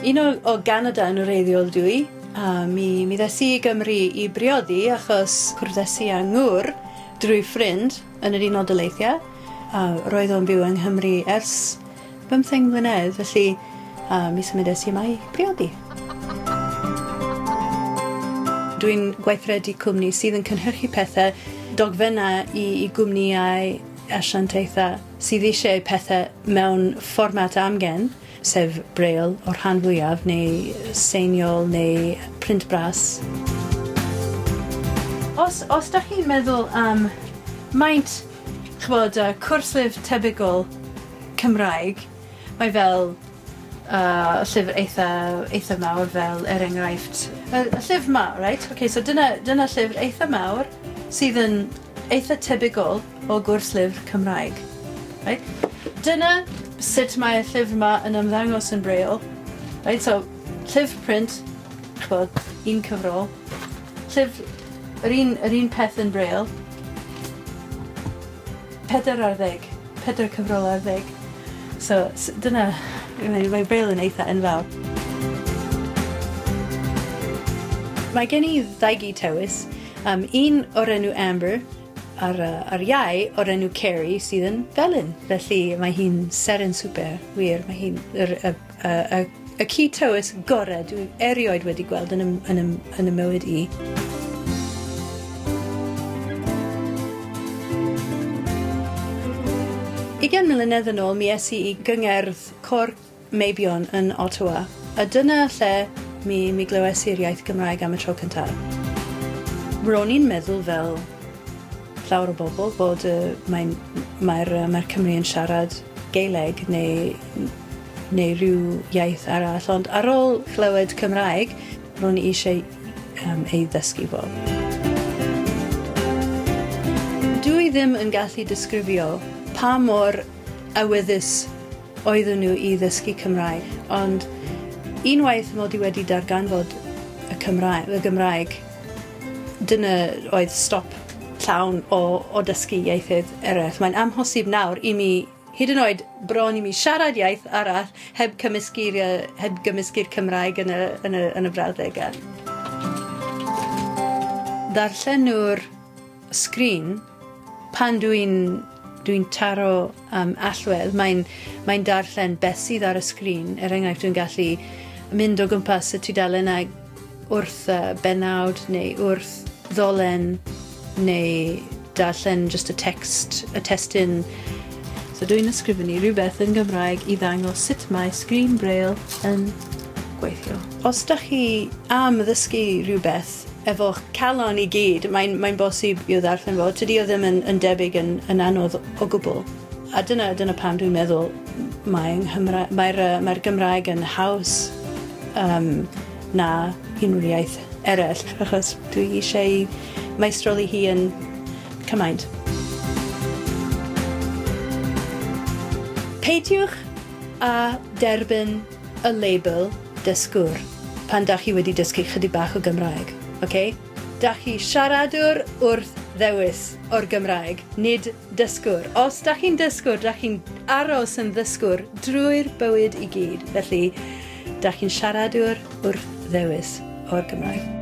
Un o Ganada yn wreiddiol dwi, a mi ddes i Gymru i briodi achos cwrddes i â ngŵr drwy ffrind yn yr Unol Daleithiau, a roedd o'n byw yng Nghymru ers 15 mlynedd, felly mi symudes i yma i briodi. Dwi'n gweithredu cwmni sydd yn cynhyrchu pethau, dogfennau i gwmnïau asiantaethau sydd eisiau pethau mewn fformat amgen, sef Braille o'r rhan fwyaf, neu seiniol, neu print bras. Os da chi'n meddwl am maint, ch'mod, cwrslyfr tebygol Cymraeg, mae fel llyfr eitha mawr fel, er enghraifft, y llyfr ma, reit? Okay, so dyna llyfr eitha mawr sydd yn eitha tebygol o gwrslyfr Cymraeg. Right? Dyna sut mae y llyfr ma yn ymddangos yn Braille. Right? So, llyfr print, ch'bod, un cyfrol. Llyfr, yr un peth yn Braille. 4 4 cyfrol ar 10. So, dyna, mae Braille yn eitha enfawr. Mae gen i ddau gi tewis, un o'r enw Amber, a'r iau o'r enw Kerry sydd yn felyn. Felly mae hi'n seren super, wir. Mae hi'n y ci tywys gorau dwi erioed wedi gweld yn y mywyd i. Ugain mlynedd yn ôl mi es i i gyngerdd Côr Meibion yn Ottawa, a dyna lle mi glywes i'r iaith Gymraeg am y tro cyntaf. Ro'n i'n meddwl fel llawer o bobl bod mae'r Cymru yn siarad Gaeleg neu rhyw iaith arall, ond ar ôl clywed Cymraeg, ro'n i eisiau ei ddysgu fo. Dwi ddim yn gallu disgrifio pa mor awyddus oedden nhw i ddysgu Cymraeg, ond unwaith mod i wedi darganfod y Gymraeg, dyna oedd stop llawn o dysgu ieithoedd eraill. Mae'n amhosib nawr i mi, hyd yn oed bron i mi siarad iaith arall heb gymysgu'r Cymraeg yn y brawddegau. Darllenwr sgrin, pan dwi'n taro allwedd, mae'n darllen beth sydd ar y sgrin. Er enghraifft, dwi'n gallu mynd o gwmpas y tudalennau wrth bennawd neu wrth ddolen neu darllen just y text, y testun. So dwi'n ysgrifennu rhywbeth yn Gymraeg i ddangos sut mae sgrin Braille yn gweithio. Os da chi am ddysgu rhywbeth efo'ch calon i gyd, mae'n bosib i'w ddarllen fo. Tydi o ddim yn debyg yn anodd o gwbl. A dyna pam dwi'n meddwl mae'r Gymraeg yn haws na unrhyw iaith eraill, achos dwi eisiau meistroli hi yn cymaint. Peidiwch â derbyn y label dysgwr pan dach chi wedi dysgu chydig bach o Gymraeg. Okay? Dach chi siaradwr wrth ddewis o'r Gymraeg, nid dysgwr. Os dach chi'n dysgwr, dach chi'n aros yn ddysgwr drwy'r bywyd i gyd. Felly, dach chi'n siaradwr wrth ddewis o'r Gymraeg.